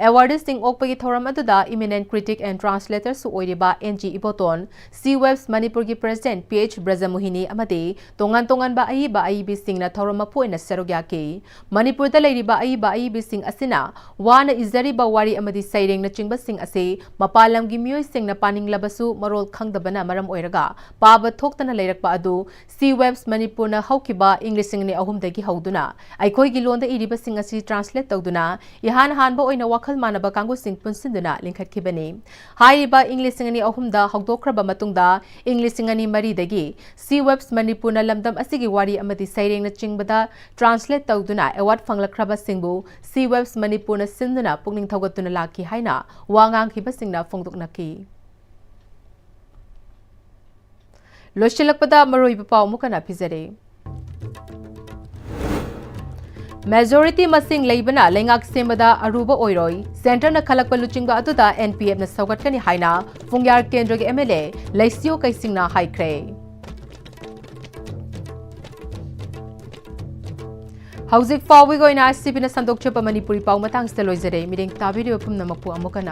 ꯑꯦꯋꯥꯔꯗꯤꯁꯁꯤꯡ ꯑꯣꯛꯄꯒꯤ ꯊꯧꯔꯝ ꯑꯗꯨꯗ eminent critic and translatorꯁꯨ ꯑꯣꯏꯔꯤꯕ ꯑꯦꯟ ꯖꯤ ꯏꯕꯣꯇꯣꯟ, ꯁꯤ ꯋꯦꯕꯁ ꯃꯅꯤꯄꯨꯔꯒꯤ ꯄ꯭ꯔꯦꯁꯤꯗꯦꯟꯠ ꯄꯤ ꯑꯩꯆ ꯕ꯭ꯔꯖꯃꯣꯍꯤꯅꯤ ꯑꯃꯗꯤ ꯇꯣꯉꯥꯟ ꯇꯣꯉꯥꯟꯕ ꯑꯏꯕ ꯑꯏꯕꯤꯁꯤꯡꯅ ꯊꯧꯔꯝ ꯃꯄꯨ ꯑꯣꯏꯅ ꯁꯔꯨꯛ ꯌꯥꯈꯤ꯫ ꯃꯅꯤꯄꯨꯔꯗ ꯂꯩꯔꯤꯕ ꯑꯏꯕ ꯑꯏꯕꯤꯁꯤꯡ ꯑꯁꯤꯅ ꯋꯥꯅ ꯏꯖꯔꯤꯕ ꯋꯥꯔꯤ ꯑꯃꯗꯤ ꯁꯩꯔꯦꯡꯅꯆꯤꯡꯕꯁꯤꯡ ꯑꯁꯤ ꯃꯄꯥꯟ ꯂꯝꯒꯤ ꯃꯤꯑꯣꯏꯁꯤꯡꯅ ꯄꯥꯅꯤꯡꯂꯕꯁꯨ ꯃꯔꯣꯜ ꯈꯪꯗꯕꯅ ꯃꯔꯝ ꯑꯣꯏꯔꯒ ꯄꯥꯕ ꯊꯣꯛꯇꯅ ꯂꯩꯔꯛꯄ ꯑꯗꯨ ꯁꯤ ꯋꯦꯕꯁ ꯃꯅꯤꯄꯨꯔꯅ ꯍꯧꯈꯤꯕ ꯏꯪ ꯂꯤꯁꯤꯡ ꯑꯅꯤ ꯑꯍꯨꯝꯗꯒꯤ ꯍꯧꯗꯨꯅ ꯑꯩꯈꯣꯏꯒꯤ ꯂꯣꯟꯗ ꯏꯔꯤꯕꯁꯤꯡ ꯑꯁꯤ translate ꯇꯧꯗꯨꯅ ꯏꯍꯥꯟ ꯍꯥꯟꯕ ꯑꯣꯏꯅ ꯋꯥꯈꯜ ꯃꯥꯟꯅꯕ ꯀꯥꯡꯕꯨꯁꯤꯡ ꯄꯨꯟꯁꯤꯟꯗꯨꯅ ꯂꯤꯡꯈꯠꯈꯤꯕꯅꯤ꯫ ꯍꯥꯏꯔꯤꯕ ꯏꯪ ꯂꯤꯁꯤꯡ ꯑꯅꯤ ꯑꯍꯨꯝꯗ ꯍꯧꯗꯣꯛꯈ꯭ꯔꯕ ꯃꯇꯨꯡꯗ ꯏꯪ ꯂꯤꯁꯤꯡ ꯑꯅꯤ ꯃꯔꯤꯗꯒꯤ ꯁꯤ ꯋꯦꯕꯁ ꯃꯅꯤꯄꯨꯔꯅ ꯂꯝꯗꯝ ꯑꯁꯤꯒꯤ ꯋꯥꯔꯤ ꯑꯃꯗꯤ ꯁꯩꯔꯦꯡꯅꯆꯤꯡꯕꯗ translate ꯇꯧꯗꯨꯅ ꯑꯦꯋꯥꯔꯗ ꯐꯪꯂꯛꯈ꯭ꯔꯕꯁꯤꯡꯕꯨ ꯁꯤ ꯋꯦꯕꯁ ꯃꯅꯤꯄꯨꯔꯅ ꯁꯤꯟꯗꯨꯅ ꯄꯨꯛꯅꯤꯡ ꯊꯧꯒꯠꯇꯨꯅ ꯂꯥꯛꯈꯤ ꯍꯥꯏꯅ ꯋꯥ ꯉꯥꯡꯈꯤꯕꯁꯤꯡꯅ ꯐꯣꯡꯗꯣꯛꯅꯈꯤ꯫ ꯂꯣꯏꯁꯤꯜꯂꯛꯄꯗ ꯃꯔꯨꯑꯣꯏꯕ ꯄꯥꯎ ꯑꯃꯨꯛ ꯍꯟꯅ ꯄꯤꯖꯔꯤ꯫ Majority ꯃꯁꯤꯡ ꯂꯩꯕꯅ ꯂꯩꯉꯥꯛ ꯁꯦꯝꯕꯗ ꯑꯔꯨꯕ ꯑꯣꯏꯔꯣꯏ, centreꯅ ꯈꯜꯂꯛꯄ ꯂꯨꯆꯤꯡꯕ ꯑꯗꯨꯗ N P Fꯅ ꯁꯧꯒꯠꯀꯅꯤ ꯍꯥꯏꯅ ꯐꯨꯡꯌꯥꯔ ꯀꯦꯟꯗ꯭ꯔꯒꯤ M L A ꯂꯩꯁꯤꯌꯣ ꯀꯩꯁꯤꯡꯅ ꯍꯥꯏꯈ꯭ꯔꯦ꯫ ꯍꯧꯖꯤꯛ ꯐꯥꯎꯕꯒꯤ ꯑꯣꯏꯅ ICBꯅ ꯁꯟꯗꯣꯛꯆꯕ ꯃꯅꯤꯄꯨꯔꯤ ꯄꯥꯎ ꯃꯇꯥꯡꯁꯤꯗ ꯂꯣꯏꯖꯔꯦ꯫ ꯃꯤꯠꯌꯦꯡ ꯇꯥꯕꯤꯔꯤꯕ ꯄꯨꯝꯅꯃꯛꯄꯨ ꯑꯃꯨꯛ ꯍꯟꯅ